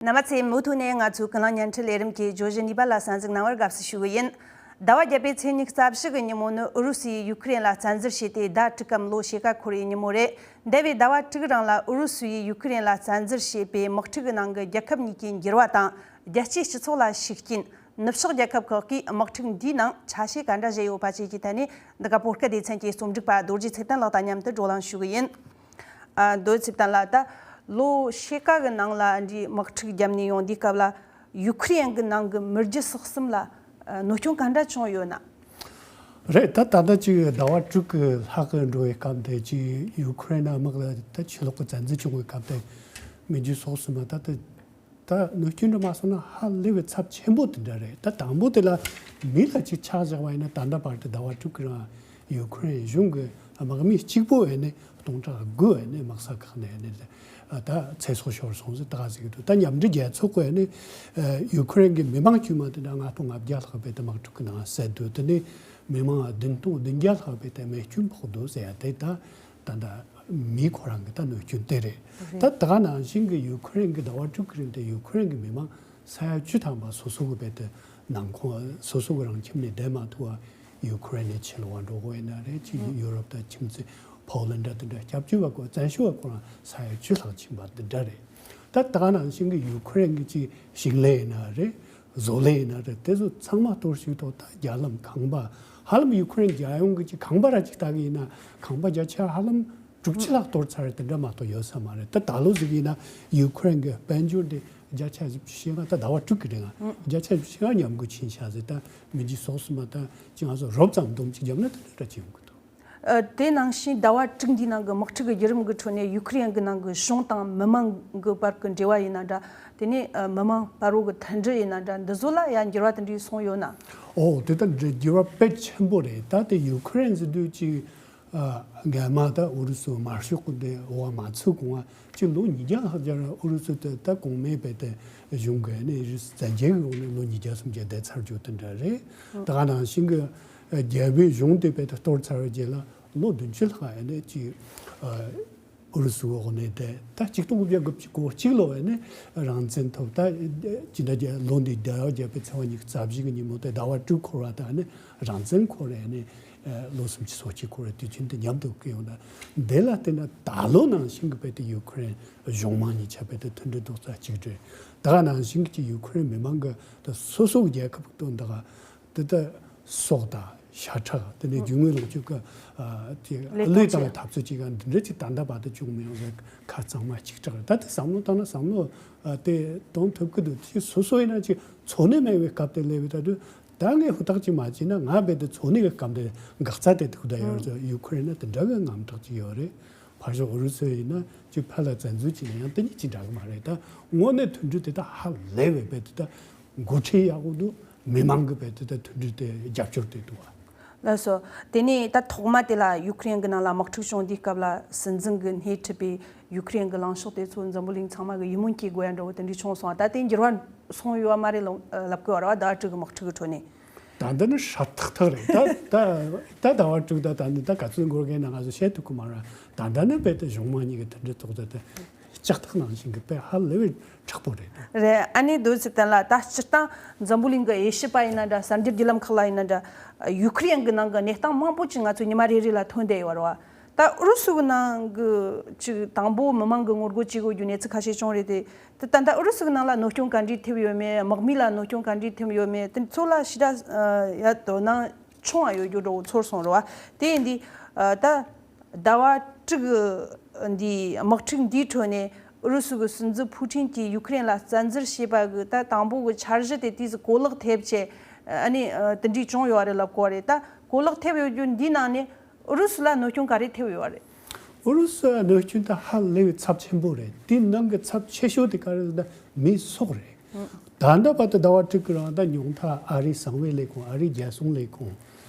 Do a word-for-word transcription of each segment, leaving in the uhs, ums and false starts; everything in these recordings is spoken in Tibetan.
རྣམ་པ་ཚོས་མུ་མཐུད་ནས་ང་ཚོའི་ཀུན་གླེང་བརྙན་འཕྲིན་ལས་རིམ་གྱི་བརྗོད་གཞི་ནུས་པ་ལ་གསན་གཟིགས་གནང་བར་དགའ་བསུ་ཞུ་གི་ཡིན། ཟླ་བ་བརྒྱད་པའི་ཚེས་ཉི་ཤུ་རྩ་བཞི་གི་ཉིན་མོ་ནི་ཨུ་རུ་སུས་ཡུ་ཁུ་རེན་ལ་བཙན་འཛུལ་བྱས་ཏེ་ཟླ་དྲུག་གམ་ལོ་ཕྱེད་ཀ་འཁོར་བའི་ཉིན་མོ་རེད། འདས་པའི་ཟླ་བ་དྲུག་རིང་ལ་ཨུ་རུ་སུས་ཡུ་ཁུ་རེན་ལ་བཙན་འཛུལ་བྱས་པའི་དམག་འཁྲུག་གི་ནང་གི་རྒྱལ་ཁབ་གཉིས་ཀྱི་འགྱུར་བ་དང་། རྒྱལ་སྤྱིའི་སྤྱི་ཚོགས་ལ་ཤུགས་རྐྱེན། ནུབ་ཕྱོགས་རྒྱལ་ཁབ་ཁག་གིས་དམག་འཁྲུག་འདིའི་ནང་ཆ་ཤས་ག་འདྲ་བཞག་ཡོད་པ་བཅས་ཀྱི་ཐད་ནས། འདི་ག་བོད་སྐད་སྡེ་ཚན་གྱི་རྩོམ་སྒྲིག་པ་རྡོ་རྗེ་ཚེ་བརྟན་ལགས་དང་མཉམ་དུ་བགྲོ་གླེང་ཞུ་གི་ཡིན། ཨ། རྡོ་རྗེ་ཚེ་བརྟན་ལགས། ད་ལོ་ཕྱེད་ཀ་གི་ནང་ལ་འདིའི་དམག་འཁྲུག་བརྒྱབ་ནས་ཡོང་དུས་སྐབས་ལ། ཡུ་ཁུ་རེན་གྱི་ནང་གི་མི་རྒྱུ་སོགས་གསུམ་ལ་གནོད་སྐྱོན་ག་འདྲ་བྱུང་ཡོད་ན། རེད། ད་ད་ལྟ་ཅིག་ཟླ་བ་དྲུག་གི་ལྷག་གི་འགྲོ་བའི་སྐབས་དེ་ཅིག་ཡུ་ཁུ་རེན་དམག་ལ་ད་ཕྱི་ལོགས་ཀྱི་བཙན་འཛུལ་བྱུང་བའི་སྐབས་དེ་མི་རྒྱུ་སོགས་གསུམ་ལ་ད་ལྟ། ད་གནོད་སྐྱོན་འདྲ་མ་སོང་ན་ཧ་ལས་པའི་ཚབས་ཆེན་པོ་དེ་འདྲ་རེད། ད་དང་པོ་དེ་ལ་མི་ལ་ཅིག་ཆ་བཞག་པ་ཡིན་ན། ད་ལྟ་བར་དུ་ཟླ་བ་དྲུག་གི་རིང་ཡུ་ཁུ་རེན་གཞུང་གི་དམག་མི་གཅིག་པོ་ཡིན་ནའི་སྟོང་ཕྲག་དགུ་ཡིན་ནའི་དམག་ས་ཁག་ནས་ཡིན་ནའི་ད་ཚེ་སྲོག་ཤོར་སོང་ཟེར་ད་ག་ཟེར་གི་འདུག་ད་མཉམ་འབྲེལ་རྒྱལ་ཚོགས་ཀྱིས་ཡིན་ནའི་ཡུ་ཁུ་རེན་གྱི་མི་མང་དཀྱུས་མ་དེ་འདྲ་ལྔ་སྟོང་ལྔ་བརྒྱ་ལྷག་པའི་དམག་འཁྲུག་གི་ནང་བསད་འདུག་དེ་ནས་མི་མང་བདུན་སྟོང་བདུན་བརྒྱ་ལྷག་པའི་དེ་རྨས་སྐྱོན་ཕོག་འདུག་ཟེར་ཡ་དེ་ད། ད་ལྟ་མི་ཁོ་རང་གི་ད་གནོད་སྐྱོན་དེ་རེད། རེད། ད་ད་ག་ནང་བཞིན་གྱི་ཡུ་ཁུ་རེན་གྱི་ཟླ་བ་དྲུག་གི་རིང་དེ་ཡུ་ཁུ་རེན་གྱི་མི་མང་ས་ཡ་བཅུ་ཐམ་པ་སོ་སོ་གི་བེད་དེ་ནང་ཁོངས་སོ་སོ་གི་རང་ཁྱིམ་ནས་བསྡད་མ་ཐུབ་པ་ཡུ་ཁུ་རེན་ནས་ཕྱི་ལ་བ་འགྲོ་དགོས་ཡིན་ན་རེད། ཅིག་ཡུ་རོབ་དང་ཁྱིམ་མཚེས་ཕོ་ལན་འདྲ་དེ་འདྲ་སྐྱབས་བཅོལ་བ་ཁོ་བཙན་བྱོལ་བ་ཁོ་རང་ས་ཡ་བཅུ་ལྷག་ཕྱིན་པ་འདི་འདྲ་རེད། ད་ད་ག་ནང་བཞིན་གྱི་ཡུ་ཁུ་རེན་གྱི་ཅིག་ཞིང་ལས་ཡིན་ན་རེད། བཟོ་ལས་ཡིན་ན་རེད། དེ་ཚོ་ཚང་མ་གཏོར་བཤིག་ཐོག་ད་རྒྱ་ལམ་ཁང་པ་ཧ་ལམ་ཡུ་ཁུ་རེན་རྒྱལ་ཡོངས་ཀྱི་ཅིག་ཁང་པ་ར་ཅིག་ལྟ་གི་ཡིན་ན་ཁང་པ་བརྒྱ་ཆ་ཧ་ལམ་དྲུག་ཅུ་ལྷག་གཏོར་ཚར་དེ་འདྲ་མ་གཏོགས་ཡོད་ས་མ་རེད། ད་ད་ལོ་ཟིག་ཡིན་ན་ཡུ་ཁུ་རེན་གྱི་དཔལ་འབྱོར་དེ་བརྒྱ་ཆ་བཞི་བཅུ་ཞེ་ལྔ་ད་ཟླ་བ་དྲུག་གི་རིང་ང་བརྒྱ་ཆ་བཞི་བཅུ་ཞེ་ལྔ་ཉམས་རྒུད་ཕྱིན་ཤག་ཟེར། ད་མི་རྒྱུ་སོགས་སུ་མ་ད་ཅིག་ང་ཚོ་རོབ་ཙམ་འདུམ་ཅིག་བརྒྱབ་ན་དེ་འདྲ་འདྲ་ཅིག་ཡོང་གི་འདུག་ཨ། དེ་ནང་བཞིན་ཟླ་བ་དྲུག་འདིའི་ནང་གི་དམག་འཁྲུག་གི་བརྒྱུད་རིམ་གྱི་ཁྲོད་ནས་ཡུ་ཁུ་རེན་གྱི་ནང་གི་གཞུང་དང་མི་མང་གི་བར་གྱི་འབྲེལ་བ་ཡིན་ན་འདྲ། དེ་ནས་ཨ་མི་མང་བར་བོ་གི་མཐུན་སྒྲིལ་ཡིན་ན་འདྲ། འདི་ཚོ་ལ་ཡང་འགྱུར་བ་དེ་འདྲའི་སོང་ཡོད་ན། ཨོ་དེ་ལྟར་འགྱུར་བ་དཔེ་ཆེན་པོ་རེད། ད་དེ་ཡུ་ཁུ་རེན་ཟེར་དུས་ཅིག་ཨ་སྔ་མ་ད་ཨུ་རུ་སུ་དམར་ཤོག་གི་འདི་འོག་མ་ཚུད་གོང་ང་ཅིག་ལོ་ཉིས་བརྒྱ་ལྷག་རྒྱ་ར་ཨུ་རུ་སུ་དེ་ད་གོང་མའི་བེད་དེ་གཞུང་གི་ནས་རི་བཙན་རྒྱལ་གི་འོག་ནས་ལོ་ཉིས་བརྒྱ་སུམ་བརྒྱ་བསྡད་ཚར་རྒྱུ་དེ་འདྲ་རེད། ད་ག་ནང་བཞིན་གི་རྒྱལ་པོའི་གཞུང་དེ་བེད་དེ་གཏོར་ཚར་བའི་རྗེས་ལ་ལོ་བདུན་ཅུ་ལྷག་ཡ་ནས་ཅིག་ཨུ་རུ་སུའི་འོག་ནས་བསྡད། ད་ཆིག་སྟོང་དགུ་བརྒྱ་དགུ་བཅུ་གོ་གཅིག་ལོ་ཡ་ནས་རང་བཙན་ཐོབ། ད་ཅི་འདྲ་རྒྱ་ལོ་འདི་ཟླ་བ་བརྒྱད་པའི་ཚེས་པ་ཉི་ཤུ་རྩ་བཞི་གི་ཉིན་མོ་དེ་ཟླ་བ་དྲུག་འཁོར་བ་དང་ནི་རང་བཙན་འཁོར་ཡ་ནས་ལོ་སུམ་ཅུ་སོ་གཅིག་འཁོར་བའི་དུས་ཆེན་དེ་མཉམ་དུ་བསྐྱལ་ཡོང་ད། འདི་ལ་བལྟས་ན་ད་ལོ་ནང་བཞིན་གི་བེད་དེ་ཡུ་ཁུ་རེན་གཞུང་མང་གཉིས་ཆ་བེད་དེ་མཐུན་སྒྲིལ་རྡོག་རྩ་གཅིག་སྒྲིལ། ད་ག་ནང་བཞིན་གྱི་ཡུ་ཁུ་རེན་མི་མང་གི་ད་སོ་སོ་གི་རྒྱལ་ཁབ་དོན་དག་དེ་ད་སྲོག་དང་ཤ་ཁྲག་དེ་ནས་རྒྱུ་དངོས་ལོངས་སྤྱོད་ཀྱི་ཨ་དེ་ལས་བློས་བཏང་བའི་འཐབ་རྩོད་ཅིག་ག་འདི་འདྲ་ཅིག་ད་ལྟ་བར་དུ་བྱུང་མི་ཡོང་ཟེར་ཁ་གཙང་མ་གཅིག་གྲགས་རེད། ད་དེ་བསམ་བློ་བཏང་ན་བསམ་བློ་ཨ་དེ་གཏོང་ཐུབ་ཀྱི་འདུག་དེ་སོ་སོ་ཡིན་ན་ཅིག་འཚོ་གནས་མེད་པའི་སྐབས་དེ་སླེབས་པའི་ད་དུས་ད་ངས་ཧུར་ཐག་ཅིག་མ་བྱས་ན་ང་རྦད་དེ་འཚོ་གནས་ཀྱི་སྐབས་དེ་འགག་རྩ་དེ་ཐུག་བསྡད་ཡོད་རེད། ཡུ་ཁུ་རེན་ན་དེ་འདྲ་གི་དངངས་སྐྲག་ཅིག་ཡོད་རེད། ཕར་ཕྱོགས་ཨུ་རུ་སུ་ཡིན་ན་ཅིག་ཕར་ལ་བཙན་འཛུལ་བྱས་ན་ཡང་དེ་གཉིས་གཅིག་འདྲ་གི་མ་རེད། ད་དངོས་གནས་མཐུན་སྒྲིལ་དེ་ད་ཧ་ལས་པའི་རྦད་དེ་ད་འགོ་ཁྲིད་ཡག་པོ་འདུག་མི་མང་གི་རྦད་དེ་ད་མཐུན་སྒྲིལ་དེ་རྒྱབ་སྐྱོར་དེ་འདུག་བ། ལགས་སོ། དེ་ནས་ད་ཐོག་མ་དེ་ལ་ཡུ་ཁུ་རེན་གྱི་ནང་ལ་དམག་འཁྲུག་བྱུང་དུས་སྐབས་ལ་སྲིད་འཛིན་གྱིས་སྣེ་ཁྲིད་པའི་ཡུ་ཁུ་རེན་གྱི་ལངས་ཕྱོགས་དེ་ཚོ་འཛམ་བུ་གླིང་ཚང་མ་གི་ཡིད་སྨོན་སྐྱེ་དགོས་ཡ་འདྲ་བོ་དེ་འདྲའི་བྱུང་སོང་བ། ད་དེ་འགྱུར་བ་སོང་ཡོད་བ་མ་རེད་ལབ་ལབ་དགོས་བ་རེད་བ། ཟླ་བ་དྲུག་གི་དམག་འཁྲུག་གི་ཁྲོད་ནས། ད་འདི་ནི་ཧྲ་ཐག་ཐག་རེད། ད་ད་ད་ཟླ་བ་དྲུག་ད་ད་འདི་ད་ག་ཚོད་འགོར་མཁན་ན་ང་ཚོ་བཤད་ཐུབ་ཀྱི་མ་རེད། ད་ད་ནི་རྦད་དེ་གཞུང་མང་གཉིས་ཀྱི་མཐུན་སྒྲིལ་ཐོག་ད་ལྟ་ལྕགས་ཐག་ནང་བཞིན་གྱི་དཔེ་ཧ་ལས་པའི་མཁྲེགས་པོ་རེད། རེད། ཨ་ནི་རྡོ་རྗེ་ཚེ་བརྟན་ལགས། ད་སྤྱིར་བཏང་འཛམ་བུ་གླིང་གི་དབྱེ་ཞིབ་པ་ཡིན་ན་འདྲ། གསར་འགྱུར་བརྒྱུད་ལམ་ཁག་ལ་ཡིན་ན་འདྲ། ཡུ་ཁུ་རེན་གྱི་ནང་གི་གནས་སྟངས་མང་པོ་ཅིག་ང་ཚོ་ཉི་མ་རེ་རེ་ལ་ཐོན་བསྡད་ཡོད་རེད་བ། ད་ཨུ་རུ་སུ་གི་ནང་གི་ཅིག་དང་པོ་མི་མང་གི་ངོ་རྒོལ་བྱེད་དགོས་རྒྱུ་གནས་ཚུལ་ཁ་ཤས་བྱུང་རེད་དེ། དེ་ད་ལྟ་ཨུ་རུ་སུ་གི་ནང་ལ་གནོད་སྐྱོན་ག་འདྲས་ཐེབས་ཡོད་མེད། དམག་མི་ལ་གནོད་སྐྱོན་ག་འདྲས་ཐེབས་ཡོད་མེད། དེ་ཚོ་ལ་ཞེ་དྲག་ཡ་དོ་སྣང་ཆུང་བ་ཡོད་རྒྱུ་འདྲ་བོ་ཚོར་སོང་རེད་བ། དེ་ཡིན་དུས་ད་ཟླ་བ་དྲུག་གི་འདིའི་དམག་འཁྲུག་འདིའི་ཁྲོད་ནས་ཨུ་རུ་སུ་གི་སྲིད་འཛིན་ཕུ་ཊིན་གྱིས་ཡུ་ཁུ་རེན་ལ་བཙན་འཛུལ་བྱས་པ་གི་ད་དང་པོ་གི་འཆར་གཞི་དེ་དུས་སུ་གོ་ལག་ཐེབས་བྱས། ཨ་ནི་དེ་འདྲས་བྱུང་ཡོད་རེད་ལབ་གོ་རེད། ད་གོ་ལག་ཐེབས་ཡོད་རྒྱུ་འདིའི་ནང་ནས་ཨུ་རུ་སུ་ལ་གནོད་སྐྱོན་ག་རེ་ཐེབས་ཡོད་རེད། ཨུ་རུ་སུ་ལ་གནོད་སྐྱོན་ད་ཧ་ལས་པའི་ཚབས་ཆེན་པོ་རེད། དེའི་ནང་གི་ཚབས་ཆེ་ཤོས་དེ་ག་རེ་རེད་ཟེར་ན་མིའི་སྲོག་རེད། ད་ལྟ་བར་དུ་ཟླ་བ་དྲུག་གི་རིང་ད་ཉུང་མཐའ་ཨ་རིའི་གསང་བའི་ལས་ཁུངས། ཨ་རིའི་རྒྱལ་སྲུང་ལས་ཁུངས།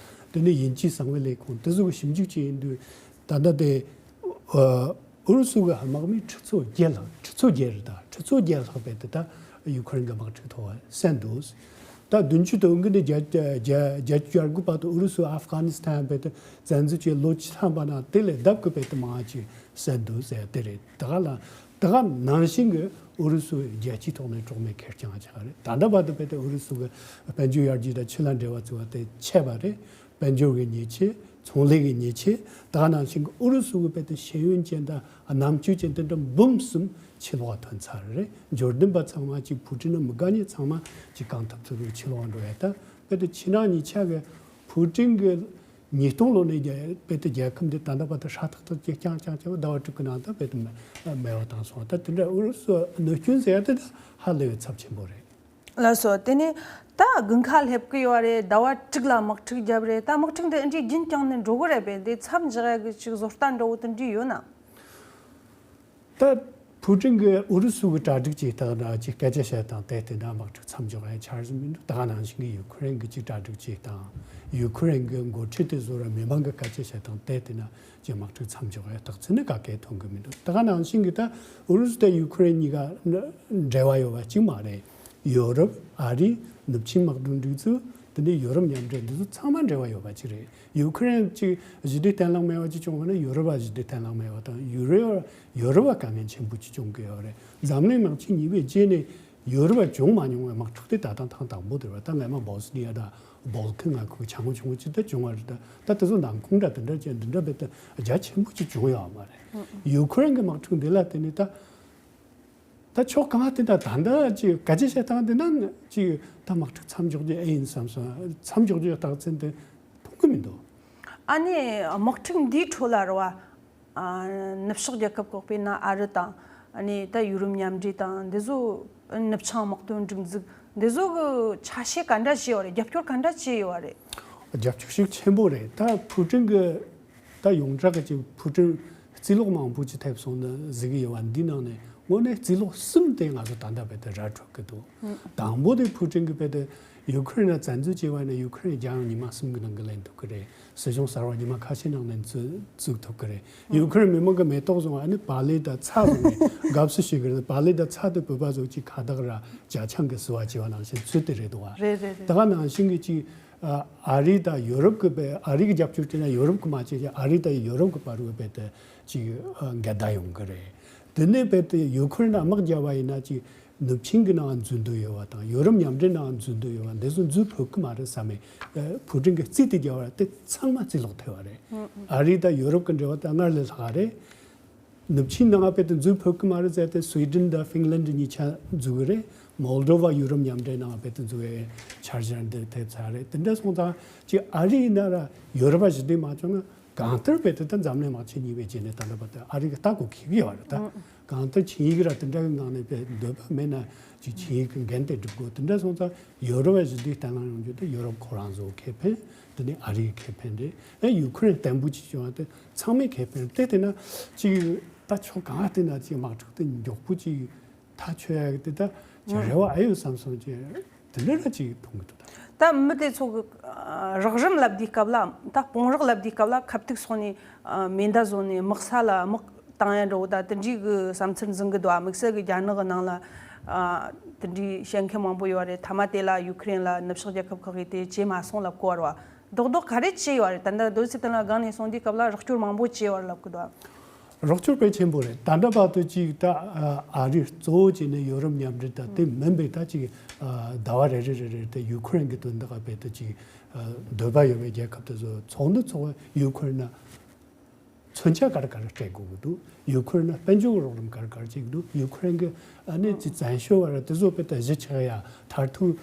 དེ་ནས་དབྱིན་ཇིའི་གསང་བའི་ལས་ཁུངས་དེ་ཚོ་གི་ཞིབ་འཇུག་བྱས་ཡིན་དུས་ད་ལྟ་དེ་ཨུ་རུ་སུ་གི་དམག་མི་ཁྲི་ཚོ་བརྒྱད་ལྷག་ཁྲི་ཚོ་བརྒྱད་རེད། ད་ཁྲི་ཚོ་བརྒྱད་ལྷག་རྦད་དེ་ད་ཡུ་ཁུ་རེན་གྱི་དམག་འཁྲུག་ཐོག་བསད་འདུག་ད་བདུན་ཅུ་དོན་དགུ་ནས་བརྒྱད་བརྒྱད་ཅུ་གྱ་དགུ་བར་དུ་ཨུ་རུ་སུས་ཨབ་གྷ་ནི་སི་ཐན་རྦད་དེ་བཙན་འཛུལ་བྱས་ལོ་བཅུ་ཐམ་པ་ནང་དེ་ལས་ལྡབ་ཀྱིས་རྦད་དེ་མང་ཅིག་བསད་འདུག་ཟེར་དེ་རེད། ད་ག་ལ་ ད་ག་ནང་བཞིན་གྱི་ཨུ་རུ་སུའི་རྒྱལ་སྤྱིའི་ཐོག་ནས་གྲོགས་མེད་ཁེར་རྐྱང་ཆགས་རེད། ད་ལྟ་བར་དུ་བལ་ཏེ་ཨུ་རུ་སུ་གི་དཔལ་འབྱོར་ཡར་རྒྱས་དང་ཆུ་ལ་འབྲེལ་བ་བཙུགས་པ་དེ་ཆད་པ་རེད། དཔལ་འབྱོར་གྱི་ཉེས་ཆད། ཚོང་ལས་ཀྱི་ཉེས་ཆད། ད་ག་ནང་བཞིན་གྱི་ཨུ་རུ་སུ་གི་བལ་ཏེ་ཤེས་ཡོན་ཅན་དང་རྣམ་དཔྱོད་ཅན་དེ་འདྲ་འབུམ་གསུམ་ཕྱི་ལོགས་ཐོན་ཚར་རེད། འབྱོར་ལྡན་པ་ཚང་མ་གཅིག་ཕུའུ་ཀྲིན་ནི་མི་དགའ་མཁན་ཚང་མ་གཅིག་གང་ཐུབ་ཐུབ་ཕྱི་ལོགས་འགྲོ་ཡ། ད་བལ་ཏེ་ཕྱི་ནང་གཉིས་ཆ་གི་ཕུའུ་ཀྲིན་གྱི་ཉིས་སྟོང་ལོ་ནས་རྒྱ་བལ་ཏེ་རྒྱལ་ཁབ་འདི་ད་ལྟ་བར་དུ་ཧྲ་ཐག་ཐག་གི་རྐྱང་རྐྱང་རྐྱང་ཟླ་བ་དྲུག་གི་ནང་དུ་བལ་ཏེ་མེ་མེད་པ་བཏང་སོང་། ད་དེ་འདྲ་ཨུ་རུ་སུ་གནོད་སྐྱོན་ཟེར་ཡ་དེ་ད་ཧ་ལས་པའི་ཚབས་ཆེན་པོ་རེད། ལགས་སོ། དེ་ནས་ད་དགུན་ཁ་སླེབས་ཀྱི་ཡོད་རེད། ཟླ་བ་དྲུག་ལ་དམག་འཁྲུག་བརྒྱབ་རེད། ད་དམག་འཁྲུག་འདི་འདྲའི་རྒྱུན་བསྐྱངས་ནས་འགྲོ་གི་རེད་པས། འདི་མཚམས་འཇོག་ཡ་གི་ཅིག་བཟོ་ལྟ་འདྲ་བོ་དེ་འདྲ་ཡོད་ན། ད་ཕུའུ་ཀྲིན་གྱིས་ཨུ་རུ་སུ་གི་གྲ་སྒྲིག་བྱེད་སྟངས་དང་ཅིག་སྐད་ཆ་བཤད་སྟངས་དེ་བལྟས་ན་དམག་འཁྲུག་མཚམས་འཇོག་ཡ་འཆར་གཞི་མི་འདུག་ད་ག་ནང་བཞིན་གྱི་ཡུ་ཁུ་རེན་གྱི་ཅིག་གྲ་སྒྲིག་བྱེད་སྟངས། ཡུ་ཁུ་རེན་གྱི་འགོ་ཁྲིད་དེ་ཚོ་ར་མི་མང་གི་སྐད་ཆ་བཤད་སྟངས་དེ་བལྟས་ན་ཅིག་དམག་འཁྲུག་མཚམས་འཇོག་ཡ་རྟགས་མཚན་ནི་ག་གེ་མཐོང་གི་མི་འདུག་ད་ག་ནང་བཞིན་གྱི་ད་ཨུ་རུ་སུ་དང་ཡུ་ཁུ་རེན་གཉིས་ཀ་འབྲེལ་བ་ཡོད་པ་གཅིག་མ་རེད། ཡོ་རོབ། ཨ་རི། ནུབ་ཆིངས་དམག་དོན་སྒྲིག་འཛུགས། དེ་ནས་ཡོ་རོབ་མཉམ་འབྲེལ་འདི་ཚོ་ཚང་མ་འབྲེལ་བ་ཡོད་པ་ཅིག་རེད། ཡུ་ཁུ་རེན་གཅིག་ཞི་བདེ་གཏན་ལ་མེད་པ་ཅིག་བྱུང་བ་ན་ཡོ་རོབ་པ་ཞི་བདེ་གཏན་ལ་མེད་པ་དང་ཡུ་རོབ་ཡོ་རོབ་པ་དཀའ་ངལ་ཆེན་པོ་ཅིག་བྱུང་གི་ཡོད་རེད། འཛམ་གླིང་དམག་ཆེན་གཉིས་པའི་རྗེས་ནས་ཡོ་རོབ་པ་བྱུང་མ་མྱོང་བའི་དམག་འཁྲུག་དེ་ད་ཐེངས་ཐེངས་དང་པོ་དེ་རེད་པ། ད་སྔ་མ་བོ་སི་ནི་ཡ་དང་བོལ་ཁན་ང་ཁུ་ཆ་ངོ་ཆུང་ངུ་ཅིག་ད་བྱུང་བ་རེད། ད་ད་དེ་ཚོ་ནང་ཁུངས་འདྲ་དེ་འདྲ་ཅན་འདི་འདྲ་བས་ད་རྒྱ་ཆེན་པོ་ཅིག་བྱུང་ཡོད་མ་རེད། ཡུ་ཁུ་རེན་གྱི་དམག་འཁྲུག་འདི་ལ་བརྟེན་ནས་ད། ད་ཕྱོགས་གང་དེ་ད་ད་འདི་ཅིག་ག་ཅི་བཤད་སྟངས་དེ་ན་ཅིག་ད་དམག་འཁྲུག་མཚམས་འཇོག་རྒྱུ་ཨེ་ཡིན་བསམ་སོང་། མཚམས་འཇོག་རྒྱུ་རྟགས་མཚན་དེ་མཐོང་གི་མི་འདུག་ཨ་ནི་དམག་འཁྲུག་འདིའི་ཁྲོད་ལ་རེད་བ། ཨ། ནུབ་ཕྱོགས་རྒྱལ་ཁབ་ཁག་དཔེར་ན་ཨ་རི་དང་། ཨ་ནི་ད་ཡུ་རོབ་མཉམ་འབྲེལ་དང་འདི་ཚོ། ནུབ་བྱང་དམག་དོན་སྒྲིག་འཛུགས་འདི་ཚོ་གི་ཆ་ཤས་ག་འདྲ་བྱས་ཡོད་རེད། རྒྱབ་སྐྱོར་ག་འདྲ་བྱས་ཡོད་རེད། རྒྱབ་སྐྱོར་ཤུགས་ཆེན་པོ་རེད། ད་ཕུའུ་ཀྲིན་གི་ད་ཡོངས་གྲགས་ཀྱི་ཅིག་ཕུའུ་ཀྲིན་རྩིས་ལོག་མང་པོ་ཅིག་ཐེབས་སོང་ནི་གཟིགས་ཀྱི་ཡོད་པ་འདི་ནང་ནས་དངོས་གནས་རྩིས་ལོག་གསུམ་དེ་ང་ཚོ་ད་ལྟ་བལ་ཏེ་ར་འཕྲོད་ཀྱི་འདུག་དང་པོ་དེ་ཕུའུ་ཀྲིན་གྱིས་བལ་ཏེ་ཡུ་ཁུ་རེན་ལ་བཙན་འཛུལ་བྱས་པ་ཡིན་ན་ཡུ་ཁུ་རེན་རྒྱལ་ཡོངས་ཉི་མ་གསུམ་གྱི་ནང་གི་ལེན་ཐུབ་ཀྱི་རེད། སྲིད་གཞུང་གསར་པ་ཉི་མ་ཁ་ཤས་ནང་ནས་འཛུགས་འཛུགས་ཐུབ་ཀྱི་རེད། ཡུ་ཁུ་རེན་མི་མང་གིས་མེ་ཏོག་བཟུང་བ་ནི་བག་ལེབ་དང་ཚྭ་བཟུང་ནས་དགའ་བསུ་ཞུ་གི་རེད། བག་ལེབ་དང་ཚྭ་དེ་བོད་པ་ཚོ་གཅིག་ཁ་བཏགས་ར་ཇ་ཆང་གི་བསུ་བ་བྱས་པ་ནང་བཞིན་ཚུལ་དེ་རེད་འདུག་བ། རེད་རེད་རེད། ད་ག་ནང་བཞིན་གྱི་ཅིག་ཨ་རི་དང་ཡོ་རོབ་ཀྱི་བལ་ཨ་རི་གི་རྒྱབ་སྐྱོར་བྱས་ན་ཡོ་རོབ་ཀྱི་མ་བྱས་ཀྱང་ཨ་རི་དང་ཡོ་རོབ་ཀྱི་བར་གྱི་བལ་ཏེ་ཅིག་ཨ་འགལ་ཟླ་ཡོང་གི་རེད། དེ་ནས་བལ་ཏེ་ཡུ་ཁུ་རེན་ལ་དམག་རྒྱག་པ་ཡིན་ན་ཅིག་ནུབ་ཆིངས་ཀྱི་ནང་འཛུལ་འདོད་ཡོད་པ་དང་ཡོ་རོབ་མཉམ་འབྲེལ་ནང་འཛུལ་འདོད་ཡོད་པ་འདི་ཚོ་འཛུལ་ཕོད་ཀྱི་མ་རེད་བསམ་མེད། ཨ་ཕུའུ་ཀྲིན་གྱིས་རྩིས་དེ་རྒྱག་པ་དེ་ཚང་མ་རྩིས་ལོག་ཐེབས་པ་རེད། ཨ་རི་དང་ཡོ་རོབ་ཀྱི་འབྲེལ་བ་ད་སྔར་ལས་ལྷག་རེད། ནུབ་ཆིངས་ནང་བལ་ཏེ་འཛུལ་ཕོད་ཀྱི་མ་རེད་ཟེར་ཏེ་སུའེ་ཌེན་དང་ཧྥིན་ལན་ཌི་གཉིས་ཆ་འཛུལ་གི་རེད། མོལ་ཌོ་ཝ་ཡུ་རོབ་མཉམ་འབྲེལ་ནང་བལ་ཏེ་འཛུལ་བའི་འཆར་གཞི་འདི་ཐེབས་ཚར་རེད། དེ་འདྲ་སོང་ཙང་ཅིག་ཨ་རི་ཡིན་ན་ར་ཡོ་རོབ་པ་ཞི་བདེ་མ་བྱུང་ན་གང་ལྟར་བལ་ཏེ་ད་འཛམ་གླིང་དམག་ཆེན་གཉིས་པའི་རྗེས་ནས་ད་ལྟ་བར་དུ་ཨ་རི་གི་ལྟ་སྒོ་འཁེལ་གི་ཡོད་རེད་ད། གང་ལྟར་ཆིངས་ཡིག་ར་དེ་འདྲ་གི་ངང་ནས་བལ་འདོད་པ་མེད་ན་ཅིག་ཆིངས་ཡིག་གི་འགན་དེ་སྒྲུབ་དགོས། དེ་འདྲ་སོང་ཙང་ཡོ་རོབ་པ་ཞི་བདེ་བརྟན་ལྷིང་ཡོང་རྒྱུ་དེ་ཡོ་རོབ་ཁོ་རང་ཚོ་ཁེ་ཕན། དེ་ནས་ཨ་རིའི་ཁེ་ཕན་རེད། ཨ་ཡུ་ཁུ་རེན་བརྟན་པོ་ཅིག་བྱུང་བ་དེ་ཚང་མའི་ཁེ་ཕན་རེད། དེ་ན་ཅིག་ད་ཕྱོགས་གང་ལ་བལྟས་ན་ཅིག་དམག་འཁྲུག་དེ་མགྱོགས་པོ་ཅིག་ཐག་ཆོད་ཡ་གི་དེ་ད་ཅིག་རེ་བ་ཨེ་ཡོད་བསམ་སོང་ཅིག་དེ་འདྲ་ལ་ཅིག་མཐོང་གི་འདུག་ད། ད་མི་དེ་ཚོ་གི་ཨ་རགས་རིམ་ལབ་དུས་སྐབས་ལ་ད་དཔུང་རོགས་ལབ་དུས་སྐབས་ལ་ཁ་ཐུག་སོང་ནས་ཨ་མེ་མདའ་བཟུང་ནས་དམག་ས་ལ་དམག་བཏང་ཡ་འདྲ་བོ་ད་དེ་འདྲའི་གི་བསམ་ཚུལ་འཛིན་གི་འདུག་ཨ་དམིགས་བསལ་གི་རྒྱ་ནག་གི་ནང་ལ་ཨ་དེ་འདྲའི་བཤད་མཁན་མང་པོ་ཡོད་རེད། མཐའ་མ་དེ་ལ་ཡུ་ཁུ་རེན་ལ་ནུབ་ཕྱོགས་རྒྱལ་ཁབ་ཁག་གིས་དེ་བྱས་མ་སོང་ལབ་གོ་བ་རེད་བ། རྡོག་རྡོག་ག་རེ་བྱས་ཡོད་རེད། ད་ལྟ་རྡོ་རྗེ་གདན་ལ་སྒང་ནས་གསུང་དུས་སྐབས་ལ་རོགས་སྐྱོར་མང་པོ་བྱས་ཡོད་རེད་ལབ་གི་འདུག་རོགས་སྐྱོར་དཔེ་ཆེན་པོ་རེད། ད་ལྟ་བར་དུ་ཅིག་ད་ཨ་རི་གཙོ་བོ་བྱས་ནས་ཡོ་རོབ་མཉམ་འབྲེལ་དང་དེ་མིན་པའི་ད་ཅིག་ཟླ་བ་རེ་རེ་རེ་རེ་དེ་ཡུ་ཁུ་རེན་གྱི་དོན་དག་ག་བལ་ཏེ་ཅིག་འདོད་པ་ཡོད་པའི་རྒྱལ་ཁབ་དེ་ཚོ་ཚོགས་འདུ་ཚོགས་ཡུ་ཁུ་རེན་ན། མཚོན་ཆ་ག་རེ་ག་རེ་སྤྲད་དགོས་ཀྱི་འདུག་ཡུ་ཁུ་རེན་ལ་དཔལ་འབྱོར་གྱི་རོགས་རམ་ག་རེ་ག་རེ་བྱེད་ཀྱི་འདུག་ཡུ་ཁུ་རེན་གྱི་ཨ་ནི་ཅིག་བཙན་བྱོལ་བ་ར་དེ་ཚོ་བལ་ཏེ་གཞིས་ཆགས་ཡ་མཐར་ཐུག་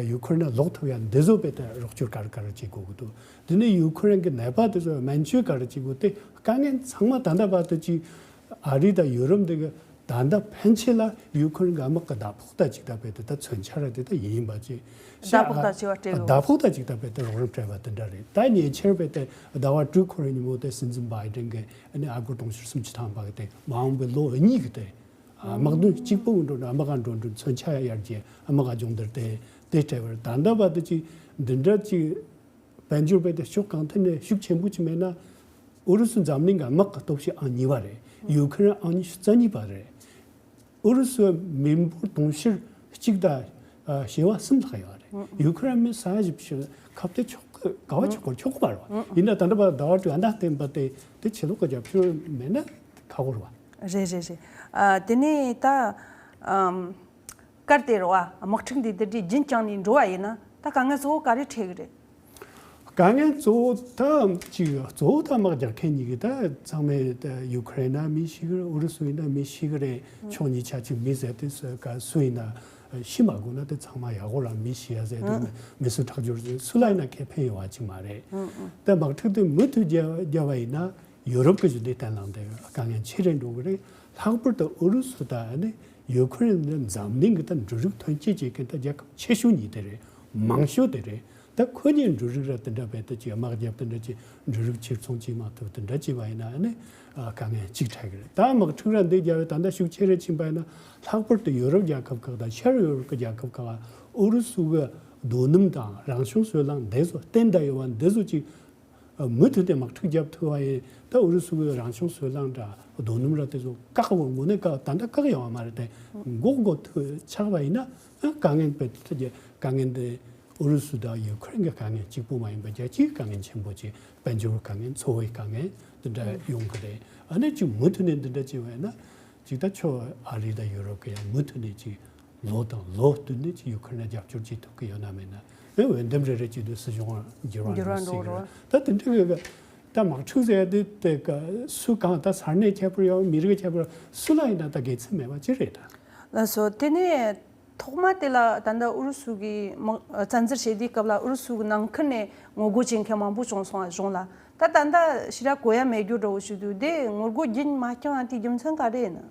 ཡུ་ཁུ་རེན་ལ་ལོག་ཐུབ་ཡ་འདི་ཚོ་བལ་ཏེ་རོགས་སྐྱོར་ག་རེ་ག་རེ་བྱེད་དགོས་ཀྱི་འདུག་དེ་ནས་ཡུ་ཁུ་རེན་གྱི་ནད་པ་དེ་ཚོ་སྨན་བཅོས་ག་རེ་བྱེད་དགོས་དེ་དཀའ་ངལ་ཚང་མ་ད་ལྟ་བར་དུ་ཅིག་ཨ་རི་དང་ཡུ་རོབ་འདི་གི་ད་ལྟ་ཕན་ཆད་ལ་ཡུ་ཁུ་རེན་གྱི་དམག་གི་ཟླ་ཕོགས་ད་ཅིག་ད་བལ་ཏེ་ད་མཚོན་ཆ་ར་དེ་ད་ཡིན་ཡིན་པ་ཅིག་ཟླ་ཕོགས་ད་ཅིག་བ་སྤྲད་ཡོད། ཟླ་ཕོགས་ད་ཅིག་ད་བལ་ཏེ་རོགས་རམ་སྤྲད་པ་དེ་འདྲ་རེད། ད་ཉེ་ཆར་བལ་ཏེ་ཟླ་བ་དྲུག་འཁོར་བའི་ཉིན་མོ་དེ་སྲིད་འཛིན་བྷའི་ཌེན་གྱིས་ཨ་ནི་ཨ་སྒོར་དུང་ཕྱུར་སུམ་ཅུ་ཐམ་པ་གི་དེ་མ་འོངས་པའི་ལོ་གཉིས་ཀྱི་དེ་དམག་དོན་གཅིག་པུ་འགྲོ་འགྲོ་དམག་ག་འགྲོ་འགྲོ་མཚོན་ཆ་ཡར་རྒྱས་དམག་ག་སྦྱོང་བརྡར་དེ་དེ་སྤྲད་པར་ད་ལྟ་བར་དུ་ཅིག་འདི་འདྲ་ཅིག་དཔལ་འབྱོར་བལ་ཏེ་ཕྱོགས་གང་ཐད་ནས་ཤུགས་ཆེན་པོ་ཅིག་མེད་ན། ཨུ་རུ་སུ་འཛམ་གླིང་གི་དམག་གི་སྟོབས་ཤུགས་ཨང་གཉིས་པ་རེད། ཡུ་ཁུ་རེན་ཨང་ཉི་ཤུ་རྩ་གཉིས་པ་རེད། ཨུ་རུ་སུ་མི་འབོར་དུང་ཕྱུར་གཅིག་དང་བྱེ་བ་གསུམ་ལྷག་ཡོད་རེད། ཡུ་ཁུ་རེན་མི་ས་ཡ་བཞི་བཅུ་ཁ་གཏད་ཆོག་གི་ག་བ་ཆོག་གི་ཆོག་གི་མ་རེད་བ། ཡིན་ན་ད་ལྟ་བར་ཟླ་བ་དྲུག་ཨ་ན་བརྟེན་པ་དེ་དེ་ཕྱི་ལོགས་ཀྱི་རྒྱབ་སྐྱོར་མེད་ན་ཁག་པོ་རེད་བ། རེད་རེད་རེད། ཨ་དེ་ནས་ད་ཨམ་གལ་ཏེ་རེད་བ། དམག་འཁྲུག་འདི་འདི་འདྲའི་རྒྱུན་བསྐྱངས་ནས་འགྲོ་བ་ཡིན་ན། ད་དཀའ་ངལ་གཙོ་བོ་ག་རེ་འཕྲད་གི་རེད། དཀའ་ངལ་གཙོ་བོ་ད་ཅིག་གཙོ་བོ་ད་དམག་རྒྱག་མཁན་གཉིས་ཀྱི་ད་ཚང་མས་ད་ཡུ་ཁུ་རེན་ན་མི་ཤི་གི་རེད། ཨུ་རུ་སུ་ཡིན་ན་མི་ཤི་གི་རེད། ཕྱོགས་གཉིས་ཆ་གཅིག་མི་ཟེར་དེ་སུ་ག་སུ་ཡིན་ན་ཤི་མ་དགོས་ན་དེ་ཚང་མ་ཡག་པོ་རང་མི་ཤི་ཡ་ཟེར་དེ་མི་སུ་ཁྲག་སྦྱོར་ཟེར་སུ་ལ་ཡིན་ན་ཁེ་ཕན་ཡོང་བ་ཅིག་མ་རེད། ད་དམག་འཁྲུག་དེ་མུ་མཐུད་རྒྱག་རྒྱག་པ་ཡིན་ན། ཡུ་རོབ་ཀྱི་གཞུང་འབྲེལ་བརྟན་ལྷིང་དེ་དཀའ་ངལ་ཆེ་རུ་འགྲོ་གི་རེད། ལྷག་པར་དུ་ཨུ་རུ་སུ་དང་ཨ་ནི་ཡུ་ཁུ་རེན་ནི་འཛམ་གླིང་གི་ད་འབྲུ་རིགས་ཐོན་སྐྱེད་བྱེད་མཁན་ད་རྒྱལ་ཁབ་ཆེ་ཤོས་གཉིས་དེ་རེད། མང་ཤོས་དེ་རེད། ད་ཁོ་གཉིས་འབྲུ་རིགས་ར་དེ་འདྲ་བས་ད་ཅིག་དམག་རྒྱབ་དེ་འདྲ་ཅིག་འབྲུ་རིགས་ཕྱིར་ཚོང་བྱེད་མ་ཐུབ་དེ་འདྲ་བྱས་པ་ཡིན་ན་ཨ་ནི་དཀའ་ངལ་གཅིག་འཕྲད་གི་རེད། ད་དམག་འཁྲུག་ར་འདི་རྒྱབ་བས་ད་ལྟ་ཤུགས་ཆེ་རུ་ཕྱིན་པ་ཡིན་ན་ལྷག་པར་དུ་ཡུ་རོབ་རྒྱལ་ཁབ་ཁག་དང་ཤར་ཡུ་རོབ་ཀྱི་རྒྱལ་ཁབ་ཁག་ཨུ་རུ་སུ་གི་རྡོ་སྣུམ་དང་རང་བྱུང་སོལ་རླངས་འདི་ཚོ་བརྟེན་བསྡད་ཡོད་པ་འདི་ཚོ་ཅིག་མུ་མཐུད་དེ་དམག་འཁྲུག་བརྒྱབ་ཐུབ་པ་ཡིན། ད་ཨུ་རུ་སུ་གི་རང་བྱུང་སོལ་རླངས་འདྲ་རྡོ་སྣུམ་ར་དེ་ཚོ་བཀག་དགོས། དངོས་གནས་བཀག་ད་ལྟ་བཀག་ཡོད་མ་རེད་དེ། འགོག་དགོས་ཐུབ་ཆགས་པ་ཡིན་ན་དཀའ་ངལ་དཔེ་དེ་དཀའ་ངལ་འདི་ཨུ་རུ་སུ་དང་ཡུ་ཁུ་རེན་གྱི་དཀའ་ངལ་གཅིག་པུ་མ་ཡིན་པ་རྒྱལ་སྤྱིའི་དཀའ་ངལ་ཆེན་པོ་ཅིག་དཔལ་འབྱོར་དཀའ་ངལ་འཚོ་བའི་དཀའ་ངལ་འདི་འདྲ་ཡོང་གི་རེད། ཨ་ནི་ཅིག་མུ་མཐུད་ནས་འདི་འདྲ་བྱས་པ་ཡིན་ན་ཅིག་ད་ཁྱོད་ཨ་རི་དང་ཡུ་རོབ་ཀྱི་ཡང་མུ་མཐུད་ནས་ཅིག་ལོ་དང་ལོ་བསྟུད་ནས་ཀྱི་ཡུ་ཁུ་རེན་ལ་རྒྱབ་སྐྱོར་བྱེད་ཐུབ་ཀྱི་ཡོད་ན་མེད་ན། ཨེ་འོས་འདེམས་རེ་རེ་བྱེད་དུས་སྲིད་གཞུང་འགྱུར་བ་འགྱུར་བ་འགྲོ་སྲིད་ཀྱི་འགྲོ་རེད། ད་དེ་འདྲ་གི་ད་དམག་འཁྲུག་ཟེར་ཡ་དེ་དེ་ག་སུ་གང་ད་ས་གནས་ཁྱད་པར་ཡོད། མི་རིགས་ཁྱད་པར་ཡོད། སུ་ལ་ཡིན་ན་ད་དགེ་མཚན་མེད་པ་ཅི་རེད་ད། ལགས་སོ། དེ་ནས་ཐོག་མ་དེ་ལ་ད་ལྟ་ཨུ་རུ་སུ་གི་དམག་བཙན་འཛུལ་བྱེད་དུས་སྐབས་ལ་ཨུ་རུ་སུ་གི་ནང་ཁུལ་ནས་ངོ་རྒོལ་བྱེད་མཁན་མང་པོ་བྱུང་སོང་བ་གཞུང་ལ། ད་ད་ལྟ་ཞེ་དྲག་གོ་ཡ་མེད་རྒྱུ་འདྲ་བོ་ཞིག་འདུག་དེ་ངོ་རྒོལ་རྒྱུན་མ་བསྐྱངས་པ་དེའི་རྒྱུ་མཚན་ག་རེ་ཡིན་ན།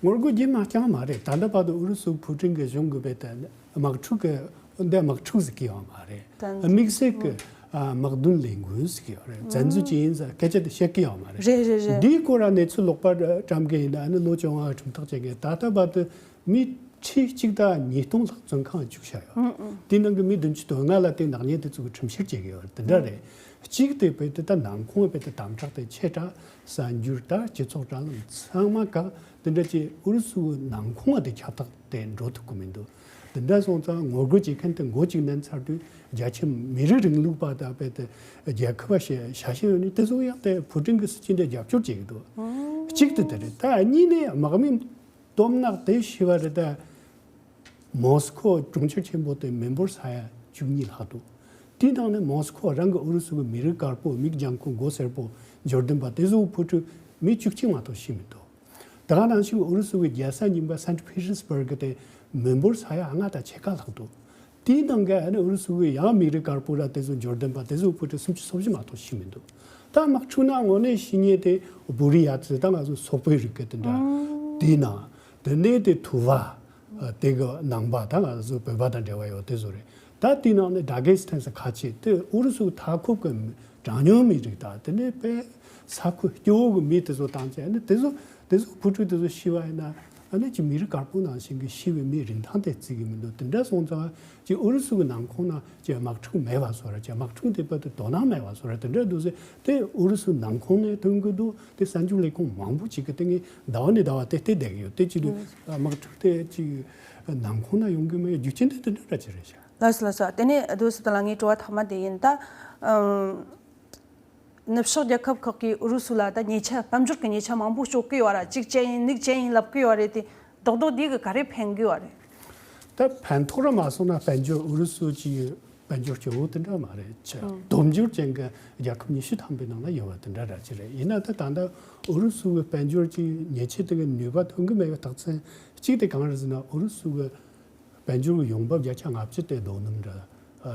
ངོ་རྒོལ་རྒྱུན་མ་བསྐྱངས་མ་རེད། ད་ལྟ་བར་དུ་ཨུ་རུ་སུ་ཕུའུ་ཀྲིན་གྱི་གཞུང་གིས་རྦད་དེ་དམག་འཁྲུག་གི་འདི་དམག་འཁྲུག་ཟེར་གྱི་ཡོད་མ་རེད། ད་དམིགས་བསལ་གྱི་ཨ་དམག་དོན་ལས་འགུལ་ཟེར་གྱི་ཡོད་རེད། བཙན་འཛུལ་ཅི་ཡིན་ཟེར་སྐད་ཆ་དེ་བཤད་ཀྱི་ཡོད་མ་རེད། རེད་རེད་རེད། འདིའི་སྐོར་ལ་གནས་ཚུལ་ལོག་པ་བཀྲམ་མཁན་ཡིན་ན་ཨ་ནི་ལོ་བཅོ་ལྔ་ཁྲིམས་ཐག་བཅད་མཁན། ད་ལྟ་བར་དུ་མི་ཁྲི་གཅིག་དང་ཉིས་སྟོང་ལྷག་བཙོན་ཁང་བཅུག་བཞག་ཡོད། དེའི་ནང་གི་མི་བདུན་ཅུ་དོན་ལྔ་ལ་དེ་ནག་ཉེས་དེ་ཚོ་གི་ཁྲིམས་བཤེར་བྱེད་ཀྱི་ཡོད་རེད། དེ་འདྲ་རེད། གཅིག་དེ་བོད་དེ་ད་ནང་ཁོངས་བོད་དེ་དམ་དྲག་དེ་ཆེ་དྲགས། གསར་འགྱུར་དང་སྤྱི་ཚོགས་དྲ་ལམ་ཚང་མ་ག་དེ་འདྲ་ཅིག་ཨུ་རུ་སུའི་ནང་ཁོངས་དེ་ཁྱབ་བསྒྲགས་དེ་འགྲོ་ཐུབ་ཀྱི་མི་འདུག་དེ་འདྲ་སོང་ཙང་ངོ་རྒོལ་བྱེད་མཁན་དེ་མགོ་གཅིག་མནན་ཚར་དུས་རྒྱ་ཆེ་མི་རིགས་རིང་ལུགས་པ་དང་བོད་དེ་རྒྱལ་ཁབ་པ་ཞེས་ཞྭ་ཤེས་ཡོད་ནི་དེ་ཚོ་ཡང་དེ་ཕུའུ་ཀྲིན་གྱི་སྲིད་བྱུས་འདི་རྒྱབ་སྐྱོར་བྱེད་ཀྱི་འདུག་གཅིག་དེ་དེ་རེད། ད་གཉིས་ནས་དམག་མི་སྟོབས་ནག་དེ་ཤི་བ་རེད། ད་མོ་སི་ཁོ་གྲོང་ཁྱེར་ཆེན་པོ་དེ་མི་འབོར་ས་ཡ་བཅུ་གཉིས་ལྷག་འདུག་དེའི་ནང་ནས་མོ་སི་ཁོ་རང་གི་ཨུ་རུ་སུ་གི་མི་རིགས་དཀར་པོ་མིག་ལྗང་ཁུ་མགོ་སེར་པོ་འབྱོར་ལྡན་པ་དེ་ཚོ་ཕུ་ཁྲུ་མི་བཅུ་གཅིག་མ་གཏོགས་ཤི་མི་འདུག་ད་ག་ནང་བཞིན་ཨུ་རུ་སུ་གི་རྒྱལ་ས་རྙིང་པ་སན་ཊི་ཕི་ཏེར་སྦུར་གི་དེ་མི་འབོར་ས་ཡ་ལྔ་དང་ཕྱེད་ཀ་ལྷག་འདུག་དེའི་ནང་གི་ཨ་ནི་ཨུ་རུ་སུ་གི་ཡང་མི་རིགས་དཀར་པོ་ར་དེ་ཚོ་འབྱོར་ལྡན་པ་དེ་ཚོ་ཕུ་ཁྲུ་སུམ་ཅུ་སོ་བཞི་མ་གཏོགས་ཤི་མི་འདུག་ད་དམག་འཁྲུག་ནང་དངོས་གནས་ཤི་མཁན་དེ་བུ་རི་ཡ་ཙི་ད་ང་ཚོ་སོག་པོའི་རིགས་གི་དེ་འདྲ། དེའི་ནང་དེ་ནས་དེ་ཐུ་བ། དེ་གི་ནང་པ་ད་ང་ཚོ་བོད་པ་དང་འབྲེལ་བ་ཡོད་དེ་ཚོ་རེད། ད་དེའི་ནང་ནས་ཌ་གེ་སི་ཐན་ཟེར་ཁ་ཆེ་དེ་ཨུ་རུ་སུ་མཐའ་འཁོབ་ཀྱི་གྲངས་ཉུང་མི་རིགས་དང་དེ་ནས་དཔེ་ས་ཁུལ་སྐྱོ་བོ་གི་མི་དེ་ཚོ་བཏང་ཚེ་ཨ་ནི་དེ་ཚོ་དེ་ཚོ་བུ་ཕྲུག་དེ་ཚོ་ཤི་བ་ཡིན་ན་ཨ་ནི་ཅི་མི་རིགས་དཀར་པོ་ནང་བཞིན་གི་ཤི་བའི་མིའི་རིན་ཐང་དེ་བརྩི་གི་མི་འདུག་དེ་འདྲ་སོང་ཙང་ཅི་ཨུ་རུ་སུ་གི་ནང་ཁོངས་ན་ཅི་དམག་འཁྲུག་མེད་པ་བཟོ་ར་ཅི་དམག་འཁྲུག་དེ་བར་དུ་དོ་སྣང་མེད་པ་བཟོ་ར་དེ་འདྲ་འདུག་ཟེར་དེ་ཨུ་རུ་སུ་ནང་ཁོངས་ནས་ཐོན་གི་འདུག་དེ་གསར་འགྱུར་ལས་ཁུངས་མང་པོ་ཅིག་གི་སྟེང་ནས་ཟླ་བ་ནས་ཟླ་བ་དེ་བལྟས་བསྡད་ཀྱི་ཡོད། དེ་ཅི་དུས་དམག་འཁྲུག་དེ་ཅི་ནང་ཁོངས་ན་ཡོང་གི་མེད། རྒྱུ་རྐྱེན་དེ་དེ་འདྲ་འདྲ་ཅིག་རེད་ཤག་ལགས་སོ་ལགས་སོ། དེ་ནས་རྡོ་སི་ཏ་ལ་ངའི་དྲི་བ་ཐོག་མ་དེ་ཡིན་ད། ཨམ། ནུབ་ཕྱོགས་རྒྱལ་ཁབ་ཁག་གིས་ཨུ་རུ་སུ་ལ་ད་ཉེས་ཆད་དཔལ་འབྱོར་གྱི་ཉེས་ཆད་མང་པོ་གཅོད་ཀྱི་ཡོད་ར། གཅིག་བྱས་ཡིན་གཉིས་བྱས་ཡིན་ལབ་ཀྱི་ཡོད་རེད་དེ། རྡོག་རྡོག་འདི་གི་ག་རེ་ཕན་གི་ཡོད་རེད། ད་ཕན་ཐོགས་ར་མ་སོང་ན་དཔལ་འབྱོར་ཨུ་རུ་སུ་གྱི་དཔལ་འབྱོར་སྐྱོ་བོ་དེ་འདྲ་མ་རེད་ཆ། ཨང་། དོན་འབྱོར་ཅན་གྱི་རྒྱལ་ཁབ་ཉི་ཤུ་ཐམ་པའི་ནང་ན་ཡོད་པ་དེ་འདྲ་ར་ཅི་རེད། ཡིན་ན་ད་ད་ལྟ་ཨུ་རུ་སུ་གི་དཔལ་འབྱོར་གྱི་ཉེས་ཆད་དེ་གི་ནུས་པ་ཐོན་གི་མེད་པའི་རྟགས་མཚན་གཅིག་དེ་གང་རེད་ཟེར་ན་ཨུ་རུ་སུ་གི་དཔལ་འབྱོར་གྱི་ཡོང་འབབ་བརྒྱ་ཆ་ལྔ་བཅུ་དེ་རྡོ་སྣུམ་འདྲ་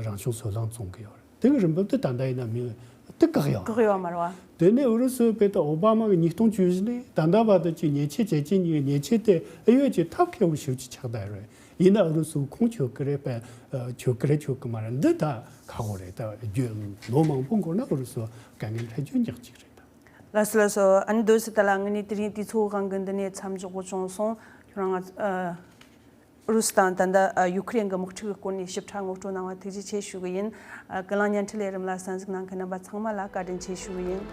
རང་བྱུང་སོལ་རླངས་བཙོང་གི་ཡོད་རེད། དེ་གི་རིན་འབབ་དེ་ད་ལྟ་ཡིན་ན་མི་དེ་བཀག་ཡོད། བཀག་ཡོད་མ་རེད་བ། དེ་ནས་ཨུ་རུ་སུའི་དཔེ་ད་ཨོ་བྷ་མ་གི་ཉིས་སྟོང་བཅུ་བཞི་ནས་ད་ལྟ་བར་དུ་ཅིག་ཉེས་ཆད་བཅད་ཀྱི་ཉེས་ཆད་དེ་ཨེ་ཡོད་ཀྱི་ཐབས་མཁས་པོ་ཞིག་ཅིག་ཆགས་བསྡད་རེད། ཡིན་ན་ཨུ་རུ་སུ་ཁོང་ཆོད་ཀྱི་རེད་པས། ཆོད་ཀྱི་རེད་ཆོད་ཀྱི་མ་རེད་འདི་ད་ཁག་པོ་རེད། ད་རྒྱུ་ལོ་མང་པོ་འགོར་ན་ཨུ་རུ་སུ་དཀའ་ངལ་འཕྲད་རྒྱུ་ཉག་གཅིག་རེད་ད། ལགས་སོ་ལགས་སོ། ཨ་ནི་རྡོ་སི་ཏ་ལ་ངེད་གཉིས་དེ་རིང་དུས་ཚོད་དབང་གིས་འདི་ནས་མཚམས་འཇོག་དགོས་བྱུང་སོང་། ཁྱོད་རང་ང་ཨུ་རུ་སུ་དང་ད་ལྟ་ཡུ་ཁུ་རེན་གྱི་དམག་འཁྲུག་གི་སྐོར་ནས་ཞིབ་ཕྲ་ངོ་སྤྲོད་གནང་བ་ཐུགས་རྗེ་ཆེ་ཞུ་གི་ཡིན། ཀུན་གླེང་བརྙན་འཕྲིན་ལས་རིམ་ལ་གསན་གཟིགས་གནང་མཁན་རྣམ་པ་ཚང་མ་ལ་བཀའ་དྲིན་ཆེ་ཞུ་གི་ཡིན།